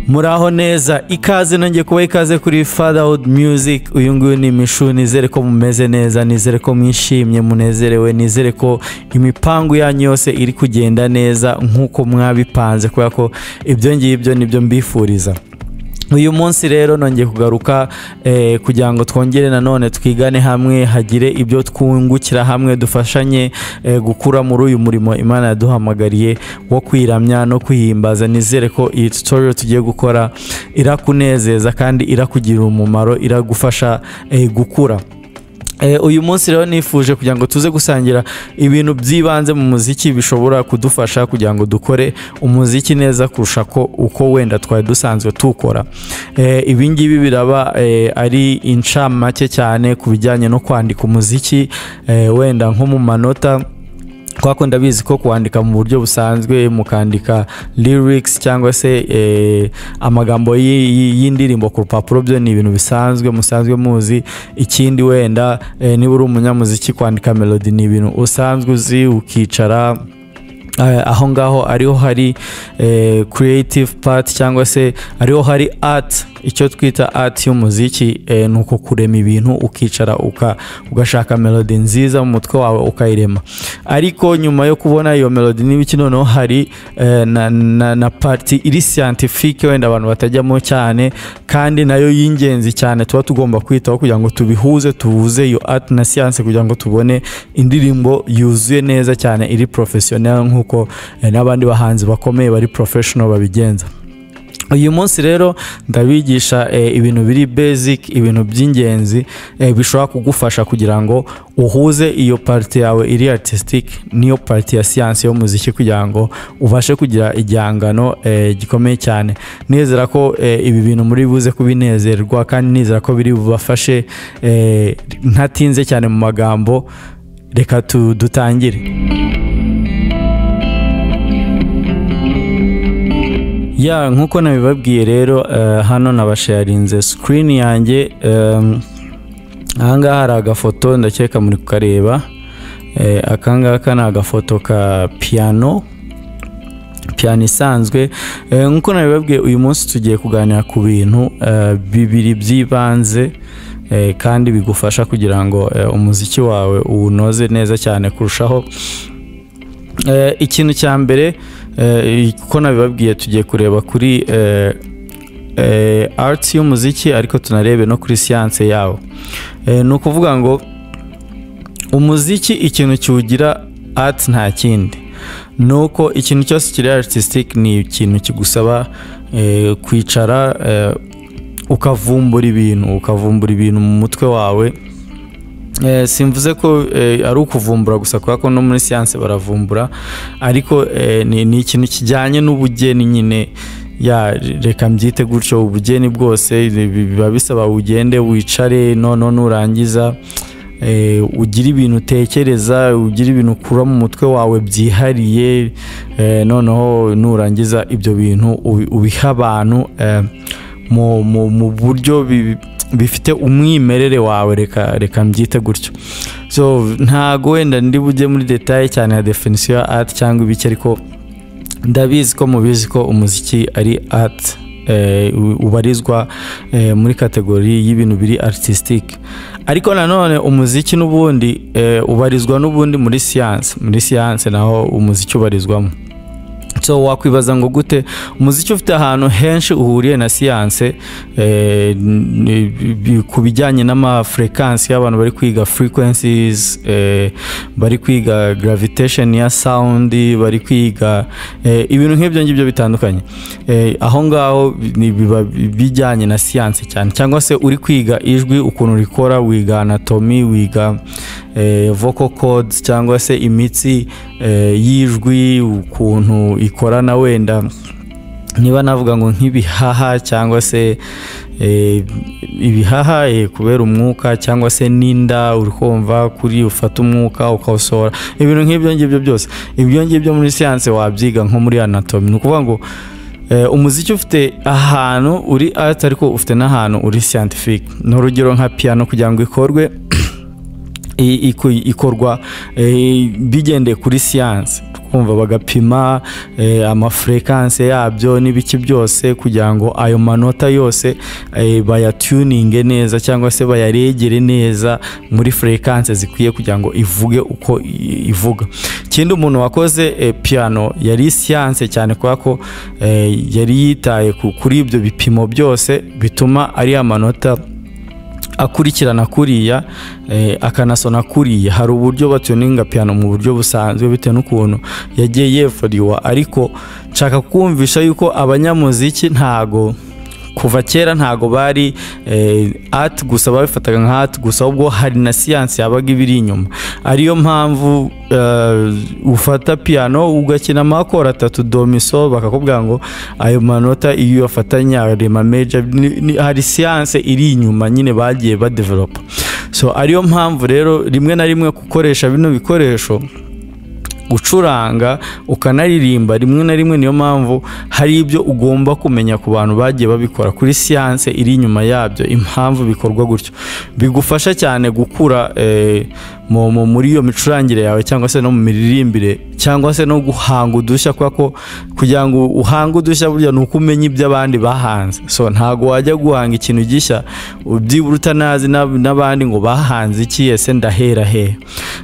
Muraho neza, ikaze, nongeye kuba ikaze kuri Fatherhood Music. Uyu nguyu ni Mishu. Nizere ko mumeze neza, nizere ko mwishimye, munezerewe, nizere ko imipangu yanyu yose iri kugenda neza nk'uko mwabipanze, kubera ko ibyo ngibyo nibyo mbifuriza. Uyu munsi rero nongeye kugaruka kugira ngo twongere nanone twigane hamwe, hagire ibyo twungukira hamwe, dufashanye gukura muri uyu murimo Imana yaduhamagariye wo kwiramya no kwihimbaza. Nizere ko iyi tutorial tugiye gukora irakunezeza kandi irakugirira umumaro, iragufasha gukura. Uyu munsi rero nifuje kugira ngo tuze gusangira ibintu by'ibanze mu muziki bishobora kudufasha kugira ngo dukore umuziki neza kurusha ko uko wenda twari dusanzwe tukora. Ibi ngibi biraba ari incamake cyane ku bijyanye no kwandika umuziki, wenda nko mu manota, kubera ko ndabizi ko kwandika mu buryo busanzwe, mukandika lyrics cyangwa se amagambo y'indirimbo ku rupapuro, byo ni ibintu bisanzwe musanzwe muzi. Ikindi wenda, niba uri umunyamuziki, kwandika melody ni ibintu usanzwe uzi, ukicara aho ngaho ariho hari creative part cyangwa se ariho hari art, icyo twita art y'umuziki, ni uko kurema ibintu, ukicara ugashaka melody nziza mu mutwe wawe, ukayirema. Ariko nyuma yo kubona iyo melody n'ibiki, noneho hari na part iri scientifique wenda abantu batajyamo cyane kandi nayo y'ingenzi cyane tuba tugomba kwitaho kugira ngo tubihuze, tuhuze iyo art na science, kugira ngo tubone indirimbo yuzuye neza cyane, iri professionnel, nk'uko n'abandi bahanzi bakomeye bari professional babigenza. Uyu munsi rero ndabigisha ibintu biri basic, ibintu by'ingenzi bishobora kugufasha kugira ngo uhuze iyo part yawe iri artistic n'iyo part ya science y'umuziki, kugira ngo ubashe kugira igihangano gikomeye cyane. Nizera ko ibi bintu muri buze kubinezerwa kandi nizera ko biri bubafashe. Ntatinze cyane mu magambo, reka dutangire. Ya, nkuko nabibabwiye rero, hano nabasharinze screen yanjye. Ahangaha hari agafoto, ndakeka muri kukareba. Akangaka ni agafoto ka piano, piano isanzwe. Nkuko nabibabwiye, uyu munsi tugiye kuganira ku bintu bibiri by'ibanze kandi bigufasha kugira ngo umuziki wawe uwunoze neza cyane kurushaho. Ikintu cya mbere, kuko nabibabwiye, tugiye kureba kuri art y'umuziki ariko tunarebe no kuri science yawo. Ni ukuvuga ngo umuziki, ikintu kiwugira art nta kindi, ni uko ikintu cyose kiri artistic ni ikintu kigusaba kwicara, ukavumbura ibintu mu mutwe wawe. Simvuze ko ari ukuvumbura gusa, kubera ko no muri siyanse baravumbura, ariko ni ikintu kijyanye n'ubugeni nyine, ya, reka mbyite gutyo. Ubugeni bwose biba bisaba ugende wicare, noneho nurangiza ugire ibintu utekereza, ugire ibintu ukura mu mutwe wawe byihariye, noneho nurangiza ibyo bintu ubiha abantu mu buryo bifite umwimerere wawe, reka mbyite gutyo. So ntago wenda ndi bujye muri détail cyane ya definition ya art cyangwa ibiki, ariko ndabizi ko mubizi ko umuziki ari art, ubarizwa muri catégorie y'ibintu biri artistic. Ariko nanone umuziki n'ubundi ubarizwa n'ubundi muri science, muri science naho umuziki ubarizwamo. So wakwibaza ngo gute umuziki ufite ahantu henshi uhuriye na siyanse ku bijyanye n'ama frequency y'abantu bari kwiga frequencies, bari kwiga gravitation ya sound, bari kwiga ibintu nk'ibyo ngibyo bitandukanye. Aho ngaho biba bijyanye na siyanse cyane, cyangwa se uri kwiga ijwi ukuntu rikora, wiga anatomy, wiga vocal cords cyangwa se imitsi y'ijwi ukuntu ikorana, wenda niba navuga ngo nk'ibihaha cyangwa se ibihaha kubera umwuka, cyangwa se n'inda, uri kumva kuri ufata umwuka ukawusohora, ibintu nk'ibyo ngibyo byose. Ibyo ngibyo muri siyanse wabyiga nko muri anatomy. Ni ukuvuga ngo umuziki ufite ahantu uri art ariko ufite n'ahantu uri scientific. Ni urugero nka piano, kugira ngo ikorwe, ikorwa bigendeye kuri siyanse. Kumva bagapima amafréquence yabyo n'ibiki byose, kugira ngo ayo manota yose bayatuninge neza cyangwa se bayaregere neza muri fréquence zikwiye, kugira ngo ivuge uko ivuga. Ikindi, umuntu wakoze piano yari siyanse cyane, kubera ko yari yitaye kuri ibyo bipimo byose bituma ari amanota akurikirana kuriya, akanasona kuriya. Hari uburyo batuninga piano mu buryo busanzwe bitewe n'ukuntu yagiye yevuriwa, ariko nshaka kumvisha yuko abanyamuziki ntago kuva kera ntago bari art gusa, babifataga nka art gusa, ahubwo hari na siyansi yabaga ibiri inyuma. Ariyo mpamvu ufata piano ugakina ama accord atatu, do, mi, sol, bakakubwira ngo ayo manota iyo uyafatanya arema major. Hari siyanse iri inyuma nyine bagiye badevelopa. So ariyo mpamvu rero rimwe na rimwe gukoresha bino bikoresho, gucuranga ukanaririmba rimwe na rimwe, niyo mpamvu hari ibyo ugomba kumenya ku bantu bagiye babikora, kuri siyanse iri inyuma yabyo, impamvu bikorwa gutyo. Bigufasha cyane gukura muri iyo micurangire yawe, cyangwa se no mu miririmbire, cyangwa se no guhanga udushya, kubera ko kugira ngo uhange udushya burya ni uko umenya ibyo abandi bahanze. So ntago wajya guhanga ikintu gishya byibura utanazi n'abandi ngo bahanze iki, ese ndahera he?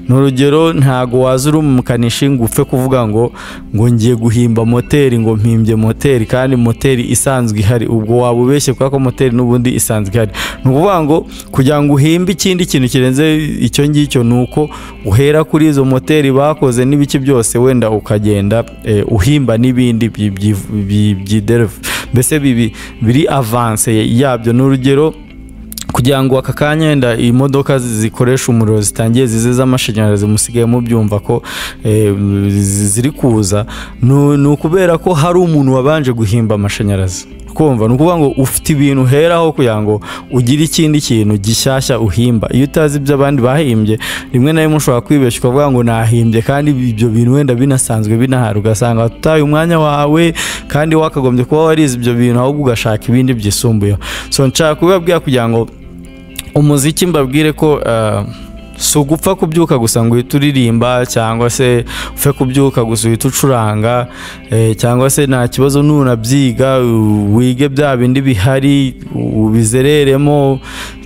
Ni urugero, ntago waza uri umukanishi ngo upfe kuvuga ngo ngiye guhimba moteri, ngo mpimbye moteri kandi moteri isanzwe ihari. Ubwo waba ubeshye, kubera ko moteri n'ubundi isanzwe ihari. Ni ukuvuga ngo kugira ngo uhimbe ikindi kintu kirenze icyo ngicyo, ni uko uhera kuri izo moteri bakoze n'ibiki byose, wenda ukagenda uhimba n'ibindi mbese biri avancé yabyo. Ni urugero, kugira ngo aka kanya wenda imodoka zikoresha umuriro zitangiye zize z'amashanyarazi, musigaye mubyumva ko ziri kuza, ni ukubera ko hari umuntu wabanje guhimba amashanyarazi. Kumva, ni ukuvuga ngo ufite ibintu uheraho kugira ngo ugire ikindi kintu gishyashya uhimba. Iyo utazi ibyo abandi bahimbye, rimwe na rimwe ushobora kwibeshya ukavuga ngo nahimbye, kandi ibyo bintu wenda binasanzwe binahari, ugasanga utaye umwanya wawe kandi wakagombye kuba warize ibyo bintu, ahubwo ugashaka ibindi byisumbuyeho. So nshaka kubibabwira kugira ngo umuziki, mbabwire ko si ugupfa kubyuka gusa ngo uhite uririmba, cyangwa se upfe kubyuka gusa uhite ucuranga, cyangwa se nta kibazo nunabyiga, wige bya bindi bihari ubizereremo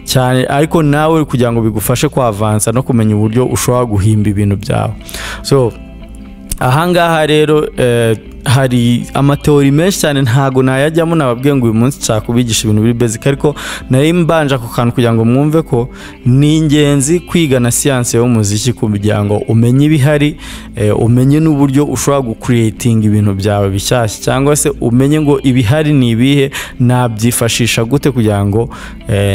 cyane, ariko nawe kugira ngo bigufashe kwavansa no kumenya uburyo ushobora guhimba ibintu byawe. So ahangaha rero hari amatheory menshi cyane, ntago nayajyamo. Nababwiye ngo uyu munsi nshaka kubigisha ibintu biri basic, ariko nari mbanje ako kantu kugira ngo mwumve ko ni ingenzi kwiga na siyanse y'umuziki, kugira ngo umenye ibihari, umenye n'uburyo ushobora gucreatinga ibintu byawe bishyashya, cyangwa se umenye ngo ibihari ni ibihe, nabyifashisha gute kugira ngo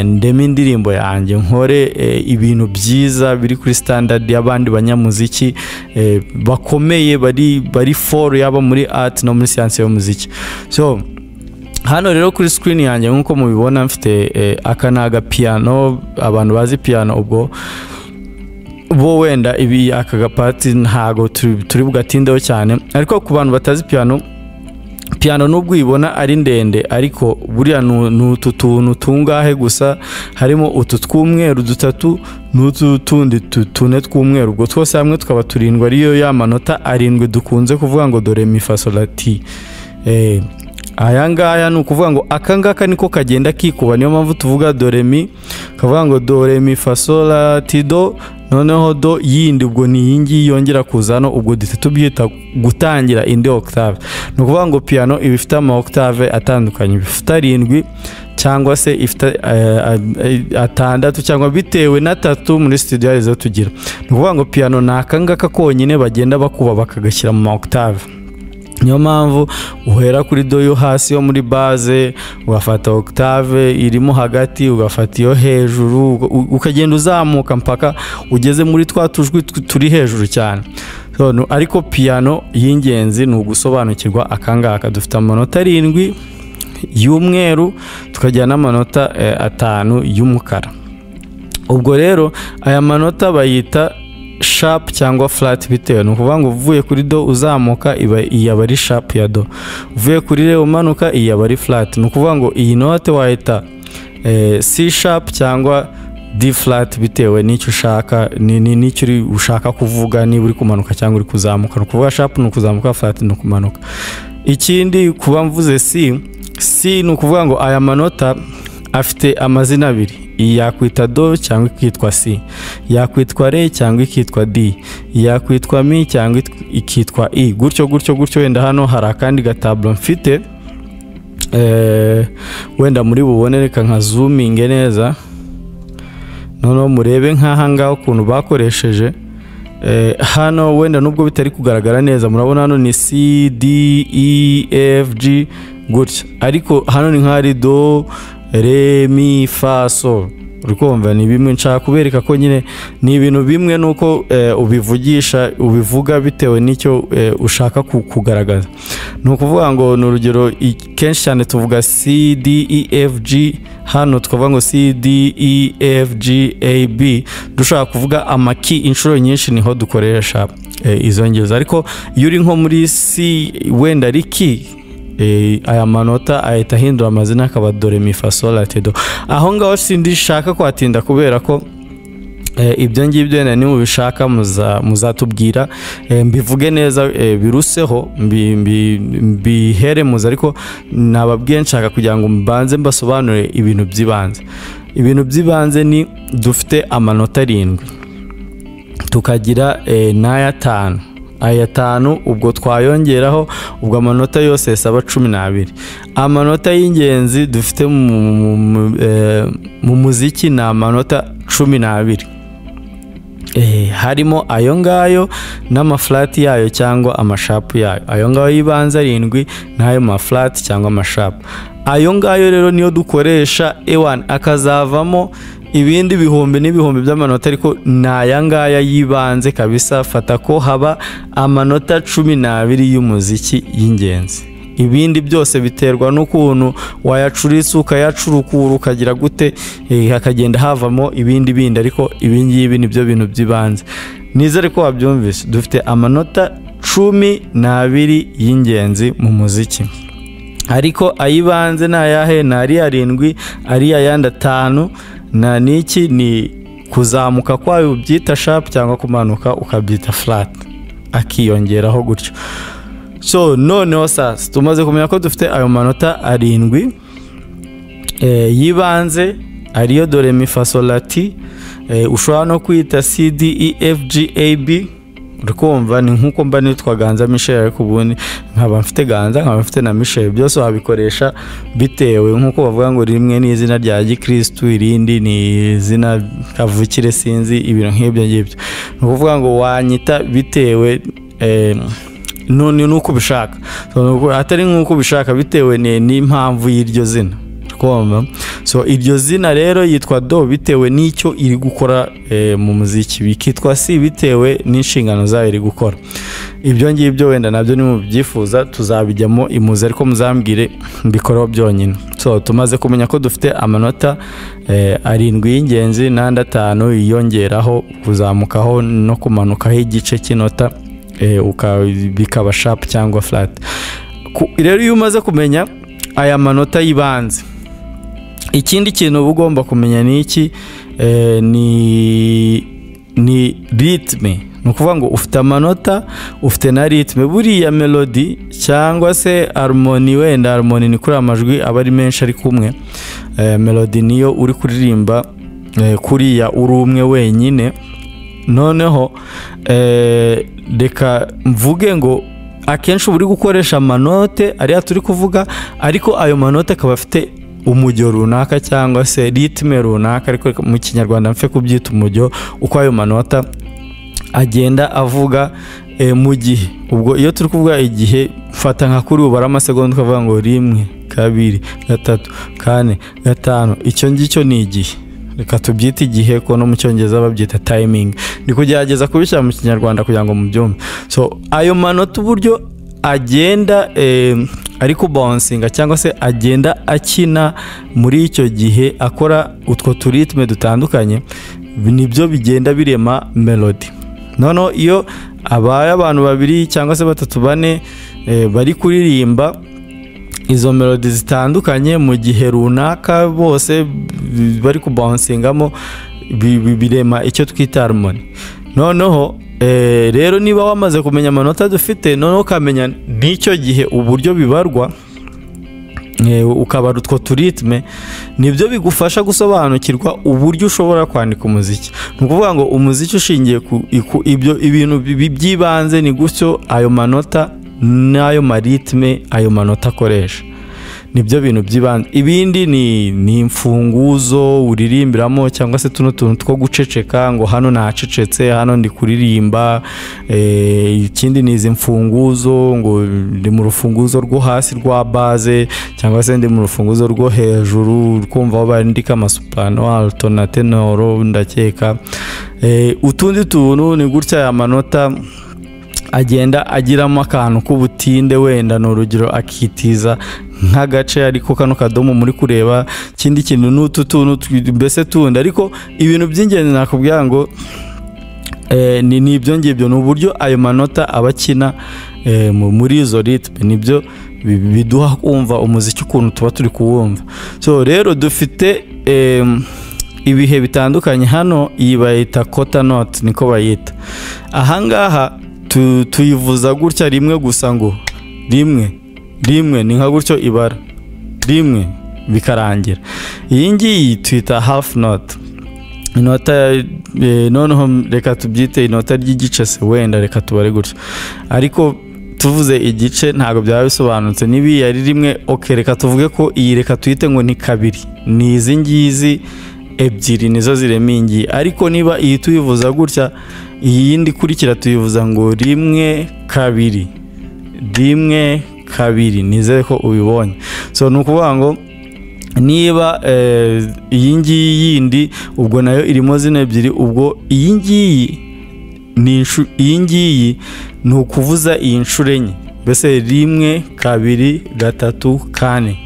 ndeme indirimbo yanjye, nkore ibintu byiza biri kuri standard y'abandi banyamuziki bakomeye, bari fort, yaba muri art no muri siyanse y'umuziki. So hano rero kuri screen yanjye, nk'uko mubibona, mfite aka ni agapiyano. Abantu bazi piano ubwo bo wenda ibi aka gapart ntago turi bugatindeho cyane, ariko ku bantu batazi piano, piano nubwo uyibona ari ndende, ariko buriya ni utu tuntu tungahe gusa? Harimo utu tw'umweru dutatu n'utu tundi tune tw'umweru, ubwo twose hamwe tukaba turindwi, ariyo ya manota arindwi dukunze kuvuga ngo do re mi fa sol la ti. Aya ngaya ni ukuvuga ngo aka ngaka niko kagenda kikuba. Niyo mpamvu tuvuga do re mi, kavuga ngo do re mi fa sol la ti do, noneho do yindi ubwo ni iyi ngiyi yongera kuza hano, ubwo duhita tubyita gutangira indi octave. Ni ukuvuga ngo piano iba ifite ama octave atandukanye, iba ifite arindwi cyangwa se ifite atandatu, cyangwa bitewe n'atatu muri studio hari izo tugira. Ni ukuvuga ngo piano ni aka ngaka konyine bagenda bakuba bakagashyira mu ma octave. Niyo mpamvu uhera kuri do yo hasi yo muri basse, ugafata octave irimo hagati, ugafata iyo hejuru, ukagenda uzamuka mpaka ugeze muri twa tujwi turi hejuru cyane. So, ariko piano y'ingenzi ni ugusobanukirwa akangaka. Dufite amanota arindwi y'umweru, tukagira n'amanota atanu y'umukara. Ubwo rero aya manota bayita sharp cyangwa flat bitewe. Ni ukuvuga ngo uvuye kuri do uzamuka, iba iyi aba ari sharp ya do, uvuye kuri re umanuka, iyi aba ari flat. Ni ukuvuga ngo iyi note wayita C sharp cyangwa D flat, bitewe n'icyo ushaka, n'icyo uri ushaka kuvuga, niba uri kumanuka cyangwa uri kuzamuka. Ni ukuvuga sharp ni ukuzamuka, flat ni ukumanuka. Ikindi, kuba mvuze C, C ni ukuvuga ngo aya manota afite amazina abiri. Iyi yakwita do cyangwa ikitwa C, yakwitwa re cyangwa ikitwa D, yakwitwa mi cyangwa ikitwa E, gutyo gutyo gutyo. Wenda hano hari akandi gatablo mfite, wenda muri bubone. Reka nka zoominge neza, noneho murebe nk'aha ngaha ukuntu bakoresheje. Hano wenda nubwo bitari kugaragara neza, murabona hano ni C, D, E, F, G gutya, ariko hano ni nk'ari do, re, mi, fa, sol. Uri kumva ni bimwe. Nshaka kubereka ko nyine ni ibintu bimwe, nuko ubivugisha, ubivuga bitewe n'icyo ushaka kugaragaza. Ni ukuvuga ngo ni urugero, kenshi cyane tuvuga C, D, E, F, G, hano tukavuga ngo C, D, E, F, G, A, B. Dushaka kuvuga ama key inshuro nyinshi niho dukoresha izo ngezo. Ariko iyo uri nko muri C, wenda ari key, aya manota ahita ahindura amazina akaba do, re, mi, fa, sol, la, ti, do. Aho ngaho sindi shaka kuhatinda kubera ko ibyo ngibyo wenda nimubishaka muzatubwira, mbivuge neza, biruseho, mbihere muze. Ariko nababwiye, nshaka kugira ngo mbanze mbasobanurire ibintu by'ibanze. Ibintu by'ibanze ni dufite amanota 7, tukagira n'ay'atanu. Aya 5 ubwo twayongeraho, ubwo amanota yose saba 12. Amanota y'ingenzi dufite mu muziki ni amanota 12, harimo ayo ngayo n'ama flat yayo cyangwa ama sharp yayo. Ayo ngayo y'ibanze 7 n'ayo ma flat cyangwa ama sharp. Ayo ngayo rero niyo dukoresha, ewan akazavamo ibindi bihumbi n'ibihumbi by'amanota, ariko ni aya ngaya y'ibanze kabisa. Fata ko haba amanota 12 y'umuziki y'ingenzi. Ibindi byose biterwa n'ukuntu wayacuritse, ukayacurukura, ukagira gute, hakagenda havamo ibindi bindi, ariko ibi ngibi nibyo bintu by'ibanze. Nizere ko wabyumvise. Dufite amanota 12 y'ingenzi mu muziki, ariko ayibanze ni ayahe? Ni ari 7, ari ayandi 5 na niki ni kuzamuka kwayo ubyita sharp cyangwa kumanuka ukabyita flat, akiyongeraho gutyo. So noneho sasa tumaze kumenya ko dufite ayo manota 7 yibanze, ariyo do, re, mi, fa, sol, la, ti, ushobora no kwita C, D, E, F, G, A, B. Urikumva ni nkuko mba nitwa Ganza Michel, ariko ubundi nkaba mfite Ganza, nkaba mfite na Michel. Byose wabikoresha bitewe nkuko bavuga ngo rimwe ni izina rya gikristu, irindi ni izina kavukire, sinzi, ibintu nk'ibyo ngibyo. Ni ukuvuga ngo wanyita bitewe none nuko ubishaka, atari nkuko ubishaka, bitewe n'impamvu y'iryo zina. So iryo zina rero yitwa do bitewe n'icyo iri gukora mu muziki, bikitwa si bitewe n'inshingano zayo iri gukora. Ibyo ngibyo wenda nabyo nimubyifuza tuzabijyamo imuze, ariko muzambwire mbikoraho byonyine. So tumaze kumenya ko dufite amanota 7 y'ingenzi n'andi 5 yiyongeraho kuzamukaho no kumanukaho igice cy'inota, bikaba sharp cyangwa flat. Rero iyo umaze kumenya aya manota y'ibanze, ikindi kintu uba ugomba kumenya ni iki? Ni rythme. Ni ukuvuga ngo ufite amanota, ufite na rythme. Buriya melody cyangwa se harmony, wenda harmony ni kuri amajwi aba ari menshi ari kumwe, melody niyo uri kuririmba kuriya uri umwe wenyine. Noneho reka mvuge ngo akenshi uba uri gukoresha amanote ariya turi kuvuga, ariko ayo manote akaba afite umujyo runaka cyangwa se rythme runaka, ariko mu Kinyarwanda mfe kubyita umujyo, uko ayo manota agenda avuga mu gihe. Ubwo iyo turi kuvuga igihe, fata nka kuri ubara amasegonda ukavuga ngo 1, 2, 3, 4, 5, icyo ngicyo ni igihe. Reka tubyite igihe, ko no mu Cyongereza babyita timing. Ndi kugerageza kubishyira mu Kinyarwanda kugira ngo mubyumve. So ayo manota uburyo agenda ari kubouncing cyangwa se agenda akina muri icyo gihe, akora utwo turitme dutandukanye, nibyo bigenda birema melody. Noneho iyo abaye abantu 2 cyangwa se 3, 4 bari kuririmba izo melody zitandukanye mu gihe runaka, bose bari kubouncingamo, Birema icyo twita harmony. Noneho rero niba wamaze kumenya amanota dufite, noneho ukamenya n'icyo gihe uburyo bibarwa, ukabara utwo turythme, nibyo bigufasha gusobanukirwa uburyo ushobora kwandika umuziki. Ni ukuvuga ngo umuziki ushingiye ku ibyo ibintu by'ibanze, ni gutyo ayo manota n'ayo marythme ayo manota akoresha, nibyo bintu by'ibanze. Ibindi ni imfunguzo uririmbiramo, cyangwa se tuno tuntu two guceceka, ngo hano nacecetse, hano ndi kuririmba. Ikindi ni izi mfunguzo, ngo ndi mu rufunguzo rwo hasi rwa basse, cyangwa se ndi mu rufunguzo rwo hejuru, kumva aho bandika amasoprano, alto na tenor, ndakeka. Utundi tuntu ni gutya aya manota agenda agiramo akantu k'ubutinde, wenda ni urugero akitiza nk'agace, ariko kano kadomo muri kureba. Ikindi kintu ni utu tuntu mbese tundi, ariko ibintu by'ingenzi nakubwira ngo ni ibyo ngibyo, ni uburyo ayo manota aba akina muri izo rythme, nibyo biduha kumva umuziki ukuntu tuba turi kuwumva. So rero dufite ibihe bitandukanye hano. Iyi bayita quarter note, niko bayita. Ahangaha tuyivuza gutya rimwe gusa, ngo rimwe rimwe, ni nka gutyo ibara rimwe bikarangira. Iyi ngiyi tuyita half note, inota noneho reka tubyite inota ry'igice se, wenda reka tubare gutyo, ariko tuvuze igice ntabwo byaba bisobanutse. Niba iyi ari rimwe, ok, reka tuvuge ko iyi, reka tuyite ngo ni kabiri, ni izi ngizi ebyiri nizo zirema iyi ngiyi. Ariko niba iyi tuyivuza gutya, iyi yindi ikurikira tuyivuza ngo rimwe kabiri, rimwe kabiri. Nizere ko ubibonye. So ni ukuvuga ngo niba iyi ngiyi yindi, ubwo nayo irimo zino ebyiri, ubwo iyi ngiyi ni iyi ngiyi ni ukuvuza iyi nshuro enye, mbese rimwe, kabiri, gatatu, kane.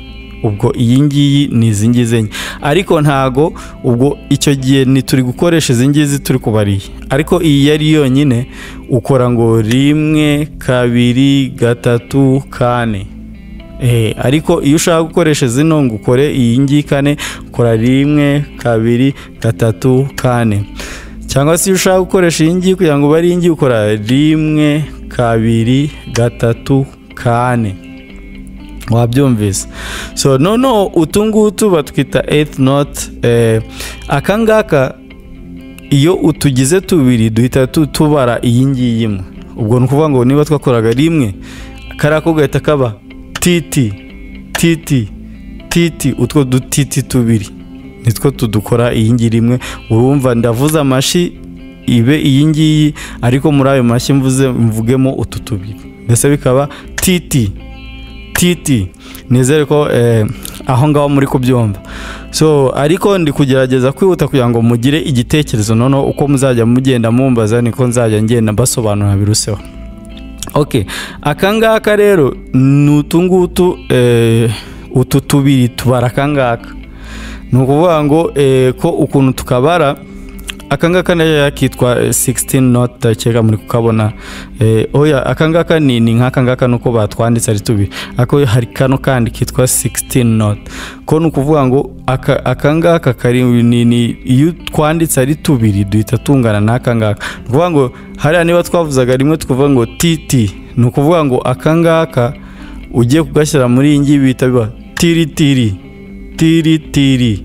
Ubwo iyi ngiyi ni izi ngizi enye, ariko ntago ubwo icyo gihe ni turi gukoresha izi ngizi turi kubariye. Ariko iyi yari yonyine, ukora ngo rimwe, kabiri, gatatu, kane. Ariko iyo ushaka gukoresha zino ngo ukore iyi ngiyi kane, ukora rimwe, kabiri, gatatu, kane. Cyangwa se iyo ushaka gukoresha iyi ngiyi kugira ngo ube ari iyi ngiyi, ukora rimwe, kabiri, gatatu, kane. Wabyumvise? So noneho utu ngutu batwita eighth note. Aka ngaka iyo utugize tubiri duhita tubara iyi ngiyi imwe. Ubwo ni ukuvuga ngo niba twakoraga rimwe, kariya ko gahita kaba titi titi titi, utwo dutiti tubiri nitwo tudukora iyi ngiyi rimwe. Urumva ndavuze amashi ibe iyi ngiyi, ariko muri ayo mashyi mvuze mvugemo utu tubiri, mbese bikaba titi titi. Nizere ko aho ngaho muri kubyumva. So ariko ndi kugerageza kwihuta kugira ngo mugire igitekerezo, noneho uko muzajya mugenda mumbaza niko nzajya ngenda mbasobanurira biruseho. Ok, aka ngaka rero ni utu ngutu, utu tubiri tubara aka ngaka. Ni ukuvuga ngo ko ukuntu tukabara, aka ngaka nayo kitwa 16 note, ndakeka muri kukabona. Oya, aka ngaka ni nk'aka ngaka nuko batwanditse ari tubiri, ariko hari kano kandi kitwa 16 note. Ko ni ukuvuga ngo aka ngaka kari ni iyo twanditse ari tubiri duhita tungana n'aka ngaka. Ni ukuvuga ngo hariya niba twavuzaga rimwe tukavuga ngo titi, ni ukuvuga ngo aka ngaka ugiye kugashyira muri iyi ngiyi bihita biba tiri tiri tiri tiri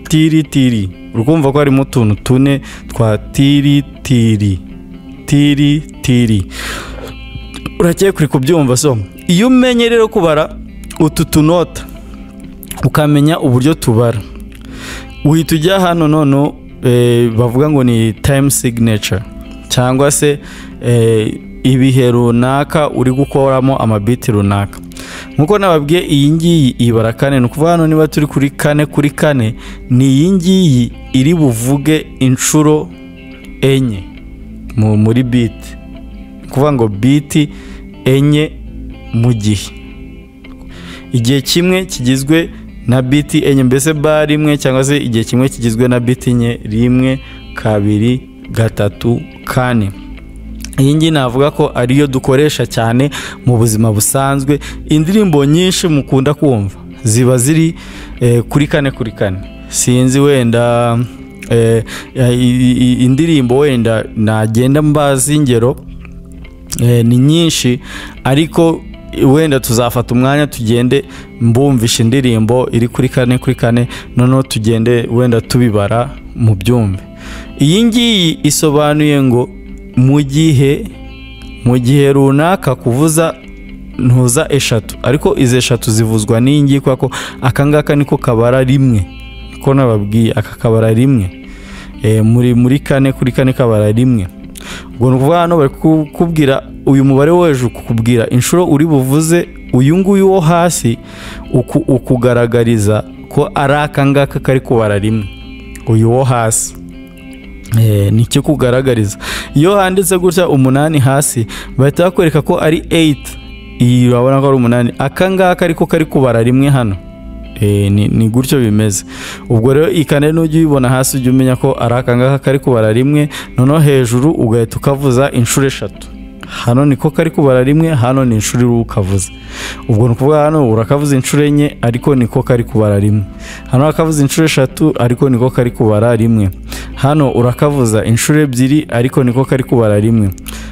tiri tiri. Urumva ko harimo utuntu tune twa tiri tiri tiri tiri. Urakeye kuri kubyumva? So iyo umenye rero kubara utu tunota, ukamenya uburyo tubara, uhita ujya hano noneho bavuga ngo ni time signature, cyangwa se ibihe runaka uri gukoramo amabeat runaka. Nkuko nababwiye, iyi ngiyi ibara kane. Ni ukuvuga hano niba turi kuri kane kuri kane, ni iyi ngiyi iri buvuge inshuro enye muri beat, ni ukuvuga ngo beat enye mu gihe, igihe kimwe kigizwe na beat enye, mbese bar imwe, cyangwa se igihe kimwe kigizwe na beat enye: rimwe, kabiri, gatatu, kane. Iyi ngiyi navuga ko ariyo dukoresha cyane mu buzima busanzwe. Indirimbo nyinshi mukunda kumva ziba ziri kuri kane kuri kane. Sinzi wenda Indirimbo wenda nagenda mbazi ingero ni nyinshi, ariko wenda tuzafata umwanya tugende mbumvisha indirimbo iri kuri 4 kuri 4, noneho tugende wenda tubibara mu byumve. Iyi ngiyi isobanuye ngo mu gihe runaka kuvuza ntuza eshatu, ariko izi eshatu zivuzwa n'iyi ngiyi kubera ko aka ngaka niko kabara rimwe, ko nababwiye aka kabara rimwe, muri 4 kuri 4 kabara rimwe. Ubwo ni ukuvuga hano bari kukubwira uyu mubare wo hejuru, kukubwira inshuro uri buvuze uyu nguyu wo hasi, ukugaragariza ko ari aka ngaka kari kubara rimwe, uyu wo hasi. Nicyo kugaragariza. Iyo handitse gutya 8 hasi, bahita bakwereka ko ari 8. Iyi urabona ko ari 8, aka ngaka ariko kari kubara rimwe hano. Ni gutyo bimeze. Ubwo rero ikane nujya uyibona hasi ujye umenya ko ari aka ngaka kari kubara rimwe, noneho hejuru ugahita ukavuza inshuro eshatu. Hano niko kari kubara rimwe, hano ni inshuro ukavuza. Ubwo ni ukuvuga hano urakavuza inshuro enye ariko niko kari kubara rimwe. Hano urakavuza inshuro eshatu ariko niko kari kubara rimwe. Hano urakavuza inshuro ebyiri ariko niko kari kubara rimwe.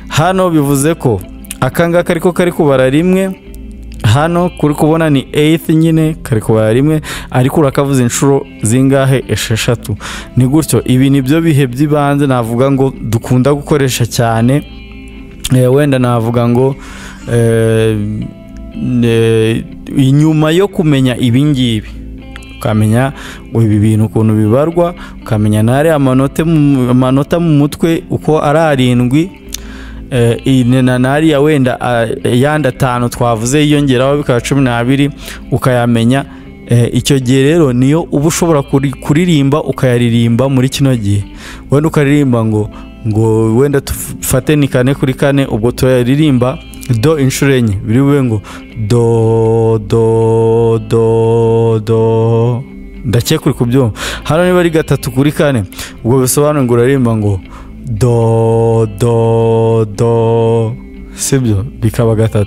Hano bivuze ko aka ngaka ariko kari kubara rimwe, hano kuri kubona ni 8 nyine kari kubara rimwe, ariko urakavuza inshuro zingahe? 6. Ni gutyo. Ibi nibyo bihe by'ibanze navuga ngo dukunda gukoresha cyane. Wenda navuga ngo inyuma yo kumenya ibi ngibi, ukamenya ibi bintu ukuntu bibarwa, ukamenya nare amanota mu mutwe uko ari 7, nariya wenda yandi 5 twavuze yiyongeraho bikaba 12, ukayamenya. Icyo gihe rero niyo uba ushobora kuririmba ukayaririmba muri kino gihe. Wenda ukaririmba ngo wenda tufate ni 4 kuri 4, ubwo turaririmba do inshuro enye, biri bube ngo do do do do. Ndakeka uri kubyumva. Hano niba ari 3 kuri 4, ubwo bisobanuye ngo uraririmba ngo do do do, sibyo, bikaba 3.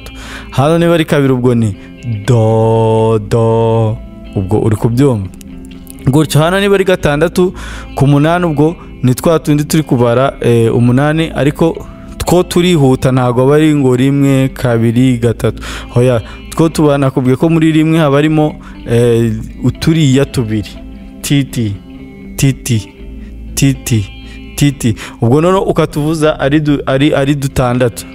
Hano niba ari 2, ubwo ni do do, ubwo uri kubyumva gutyo. Hano niba ari 6 ku 8, ubwo ni twa tundi turi kubara 8, ariko two turihuta, ntago bari ngo 1 2 3, hoya two tubana kubwiye ko muri rimwe haba harimo uturiya tubiri, titi titi titi titi, ubwo noneho ukatuvuza ari dutandatu.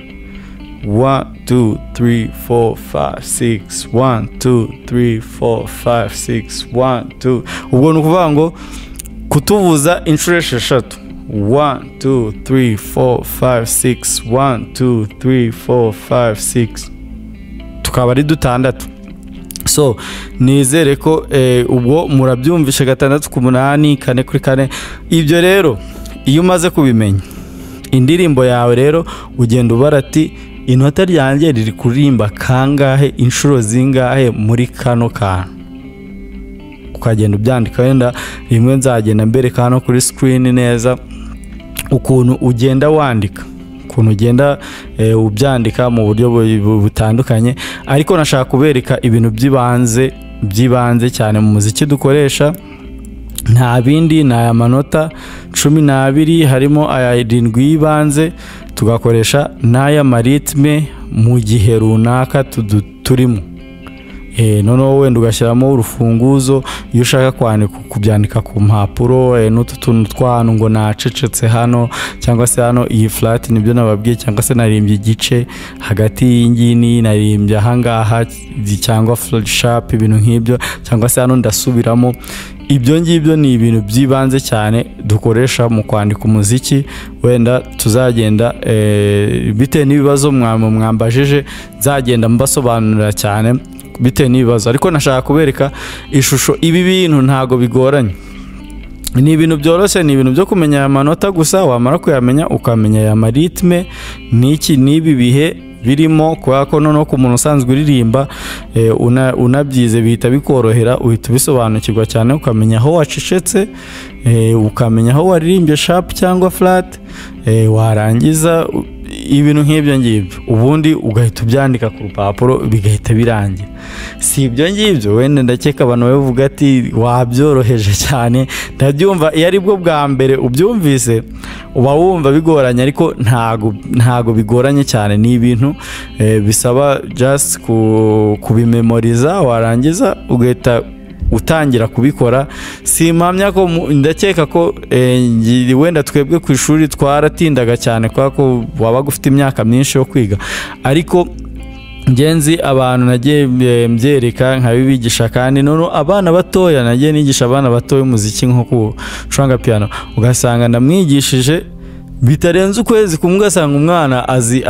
1 2 3 4 5 6 1 2 3 4 5 6 1 2. Ubwo ni ukuvuga ngo kutuvuza inshuro 6, 1 2 3 4 5 6 1 2 3 4 5 6, tukaba ari dutandatu. So nizere ko ubwo murabyumvishe 6 ku 8, 4 kuri 4. Ibyo rero iyo umaze kubimenya indirimbo yawe rero ugenda ubara ati inota ryanjye riri kuririmba kangahe, inshuro zingahe muri kano kantu, ukagenda ubyandika. Wenda rimwe nzagenda mbereka hano kuri screen neza ukuntu ugenda wandika, ukuntu ugenda ubyandika mu buryo butandukanye, ariko nashaka kubereka ibintu by'ibanze cyane mu muziki dukoresha. Nta bindi, ni aya manota 12, harimo aya 7 y'ibanze, tugakoresha n'aya maritme mu gihe runaka turimo. Noneho wenda ugashyiramo urufunguzo iyo ushaka kwandika, kubyandika ku mpapuro, n'utu tuntu tw'ahantu ngo nacecetse hano, cyangwa se hano iyi flat nibyo nababwiye, cyangwa se narimbye igice hagati y'ingiyi n'iyi, narimbye ahangaha cyangwa sharp, ibintu nk'ibyo, cyangwa se hano ndasubiramo. Ibyo ngibyo ni ibintu by'ibanze cyane dukoresha mu kwandika umuziki. Wenda tuzagenda bitewe n'ibibazo mwambajije, nzagenda mbasobanurira cyane bitewe n'ibibazo, ariko nashaka kubereka ishusho. Ibi bintu ntago bigoranye, ni ibintu byoroshye, ni ibintu byo kumenya aya manota gusa. Wamara kuyamenya ukamenya aya maritme n'iki n'ibi bihe birimo, kubera ko noneho ku muntu usanzwe uririmba unabyize bihita bikorohera, uhita ubisobanukirwa cyane, ukamenya aho wacecetse, ukamenya aho waririmbye sharp cyangwa flat, warangiza Ibintu nk'ibyo ngibyo, ubundi ugahita ubyandika ku rupapuro, bigahita birangira. Si ibyo ngibyo, wenda ndakeka abantu bavuga ati wabyoroheje cyane. Ndabyumva, iyo ari bwo bwa mbere ubyumvise uba wumva bigoranye, ariko ntago bigoranye cyane. Ni ibintu bisaba just kubimemoriza, warangiza ugahita utangira kubikora. Simpamya ko ndakeka ko wenda twebwe ku ishuri twaratindaga cyane kubera ko wabaga ufite imyaka myinshi yo kwiga, ariko ngenzi abantu nagiye mbyereka nkabibigisha, kandi none abana batoya nagiye nigisha abana batoya umuziki nko gucuranga piano, ugasanga ndamwigishije bitarenze ukwezi kumwe, ugasanga umwana azi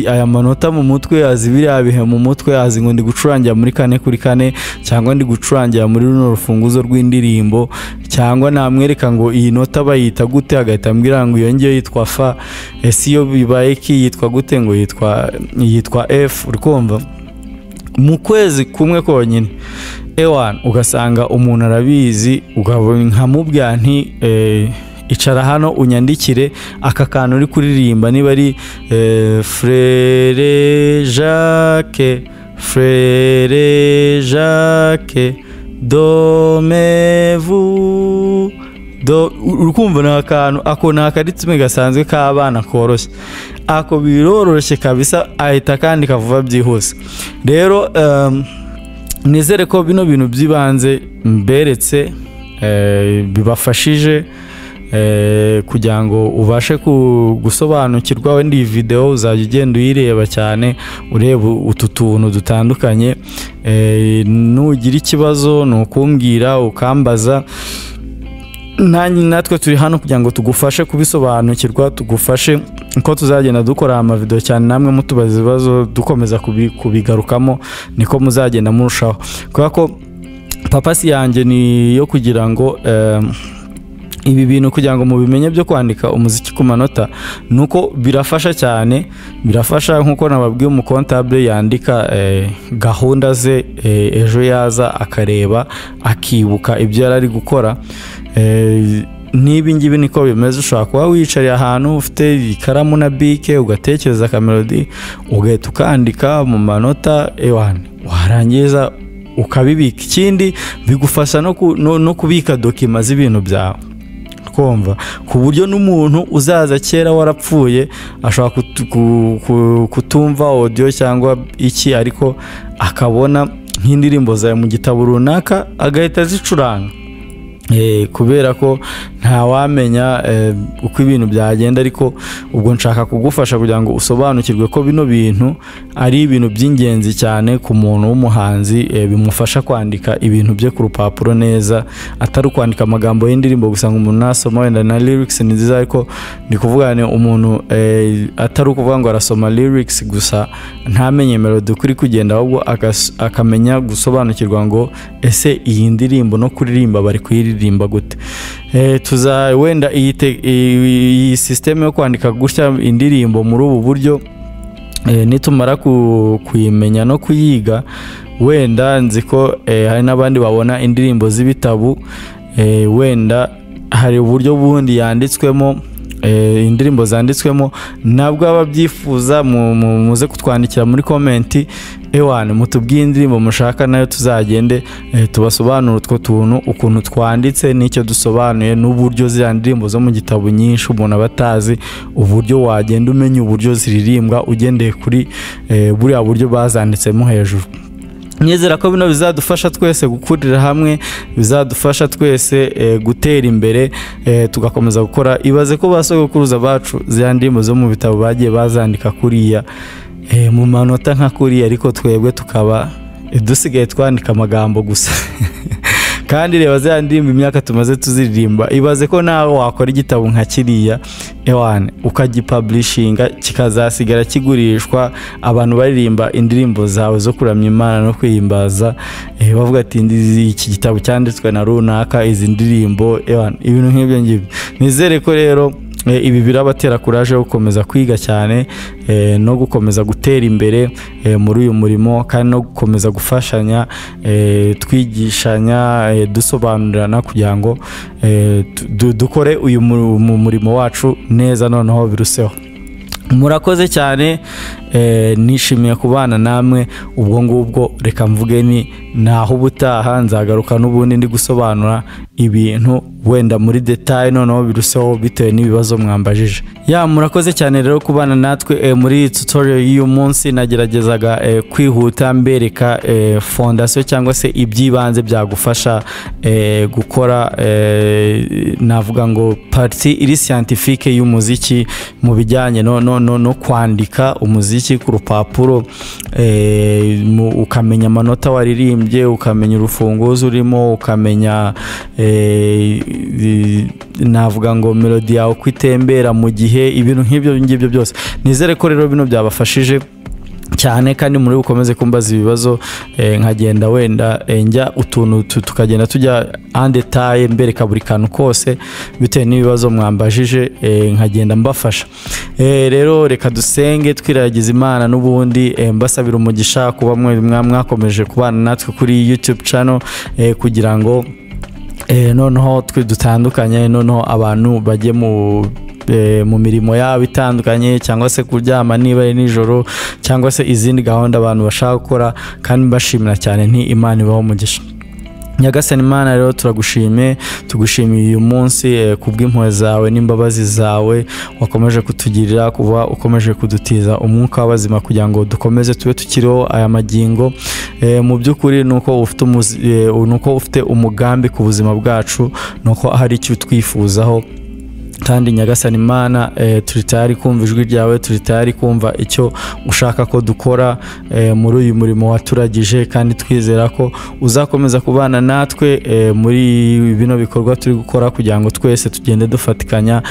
aya manota mu mutwe, azi biriya bihe mu mutwe, azi ngo ndi gucurangira muri 4/4, cyangwa ndi gucurangira muri runo rufunguzo rw'indirimbo, cyangwa namwereka ngo iyi nota bayita gute, agahita ambwira ngo iyo ngiyo yitwa fa, ese iyo bibaye ki yitwa gute, ngo yitwa F. Urikumva mu kwezi kumwe konyine, ewan, ugasanga umuntu arabizi. Nkamubwira nti icara hano unyandikire aka kantu uri kuririmba, niba ari Frère Jacques, Frère Jacques, dormez-vous do, urukumva ni akantu ako ni akaritsime gasanzwe k'abana koroshye, ako biroroshye kabisa, ahita akandika vuba byihuse. Rero nizere ko bino bintu by'ibanze mberetse bibafashije kugira ngo ubashe gusobanukirwa. Wenda iyi video uzajya ugenda uyireba cyane, ureba utu tuntu dutandukanye. Nugira ikibazo ni ukumbwira ukambaza, natwe turi hano kugira ngo tugufashe kubisobanukirwa, tugufashe uko tuzagenda dukora amavideo cyane, namwe mutubaza ibibazo, dukomeza kubigarukamo, niko muzagenda murushaho. Kubera ko purpose yanjye ni iyo kugira ngo ibi bintu kugira ngo mubimenye byo kwandika umuziki ku manota, nuko birafasha cyane, birafasha nkuko nababwiye umukontable yandika gahunda ze, ejo yaza akareba akibuka ibyo yari ari gukora. N'ibi ngibi niko bimeze, ushobora kuba wicariye ahantu ufite ikaramu na bike, ugatekereza akamelodi, ugahita ukandika mu manota, ewana, warangiza ukabibika. Ikindi bigufasha no kubika document z'ibintu byawe, kumva ku buryo n'umuntu uzaza kera warapfuye ashobora kutumva audio cyangwa iki, ariko akabona nk'indirimbo zawe mu gitabo runaka agahita azicuranga. Kubera ko ntawamenya uko ibintu byagenda, ariko ubwo nshaka kugufasha kugira ngo usobanukirwe ko bino bintu ari ibintu by'ingenzi cyane ku muntu w'umuhanzi, bimufasha kwandika ibintu bye ku rupapuro neza, atari ukwandika amagambo y'indirimbo gusa ngo umuntu nasoma. Wenda na lyrics ni nziza, ariko ni kuvuga ni umuntu atari ukuvuga ngo arasoma lyrics gusa ntamenye melody kuri kugenda, ahubwo akamenya gusobanukirwa ngo ese iyi ndirimbo no kuririmba bari kuyiririmba gute. Tuza wenda iyi system yo kwandika gutya indirimbo muri ubu buryo, nitumara kuyimenya no kuyiga, wenda nzi ko hari n'abandi babona indirimbo z'ibitabu, wenda hari uburyo bundi yanditswemo, indirimbo zanditswemo, nabwo ababyifuza muze kutwandikira muri comment, ewana mutubwiye indirimbo mushaka nayo tuzagende tubasobanure utwo tuntu ukuntu twanditse n'icyo dusobanuye, n'uburyo ziriya ndirimbo zo mu gitabo nyinshi umuntu aba atazi uburyo wagenda umenya uburyo ziririmbwa ugendeye kuri buriya buryo bazanditsemo hejuru. Nizera ko bino bizadufasha twese gukurira hamwe, bizadufasha twese gutera imbere, tugakomeza gukora. Ibaze ko basogokuruza bacu ziriya ndirimbo zo mu bitabo bagiye bazandika kuriya, mu manota nka kuriya, ariko twebwe tukaba dusigaye twandika amagambo gusa. Kandi reba ziriya ndirimbo imyaka tumaze tuziririmba, ibaze ko nawe wakora igitabo nka kiriya, ewane, ukagipublishinga kikazasigara kigurishwa, abantu baririmba indirimbo zawe zo kuramya Imana no kwihimbaza, bavuga ati iki gitabo cyanditswe na runaka, izi ndirimbo, ewane, ibintu nk'ibyo ngibyo. Nizere ko rero ibi birabatera courage yo gukomeza kwiga cyane, no gukomeza gutera imbere muri uyu murimo, kandi no gukomeza gufashanya, twigishanya, dusobanurirana kugira ngo dukore uyu murimo wacu neza noneho biruseho. Murakoze cyane, nishimiye kubana namwe. Ubwo ngubwo reka mvuge ni naho ubutaha nzagaruka n'ubundi ndi gusobanura ibintu wenda muri detail, noneho biruseho bitewe n'ibibazo mwambajije. Ya, murakoze cyane rero kubana natwe muri tutorial y'uyu munsi. Nageragezaga kwihuta mbereka fondation cyangwa se iby'ibanze byagufasha gukora navuga ngo partie iri scientifique y'umuziki mu bijyanye no kwandika umuziki ku rupapuro, ukamenya amanota waririmbye, ukamenya urufunguzo urimo, ukamenya navuga ngo melody yawe uko itembera mu gihe, ibintu nk'ibyo ngibyo byose. Nizere ko rero bino byabafashije cyane, kandi muri bukomeze kumbaza ibibazo, nkagenda wenda njya utuntu tukagenda tujya en detail mbereka buri kantu kose bitewe n'ibibazo mwambajije, nkagenda mbafasha. Rero reka dusenge twiragiza Imana n'ubundi, mbasabira umugisha kuba mwakomeje kubana natwe kuri YouTube channel, kugira ngo noneho twe dutandukanye, noneho abantu bajye mu mirimo yabo itandukanye, cyangwa se kuryama niba ari nijoro, cyangwa se izindi gahunda abantu bashaka gukora. Kandi mbashimira cyane, nti Imana ibaho umugisha. Nyagasani Imana rero turagushimiye, tugushimiye uyu munsi kubw'impuhwe zawe n'imbabazi zawe wakomeje kutugirira, kuba ukomeje kudutiza umwuka w'abazima kugira ngo dukomeze tube tukiriho aya magingo. Mu by'ukuri nuko ufite umugambi ku buzima bwacu, nuko hari icyo twifuzaho. Kandi Nyagasani Imana, turi tayari kumva ijwi ryawe, turi tayari kumva icyo ushaka ko dukora muri uyu murimo waturagije, kandi twizera ko uzakomeza kubana natwe muri bino bikorwa turi gukora, kugira ngo twese tugende dufatikanya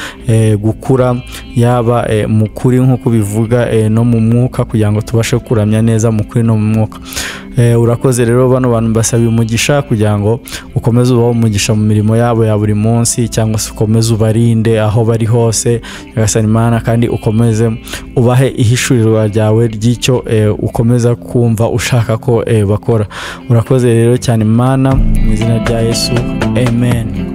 gukura, yaba mu kuri nk'uko bivuga, no mu mwuka, kugira ngo tubashe kuramya neza mu kuri no mu mwuka. Urakoze rero bano bantu mbasabiye umugisha kugira ngo ukomeze ubahe umugisha mu mirimo yabo ya buri munsi, cyangwa se ukomeze ubarinde aho bari hose Nyagasani Imana, kandi ukomeze ubahe ihishurirwa ryawe ry'icyo ukomeza kumva ushaka ko bakora. Urakoze rero cyane Imana, mu izina rya Yesu, amen.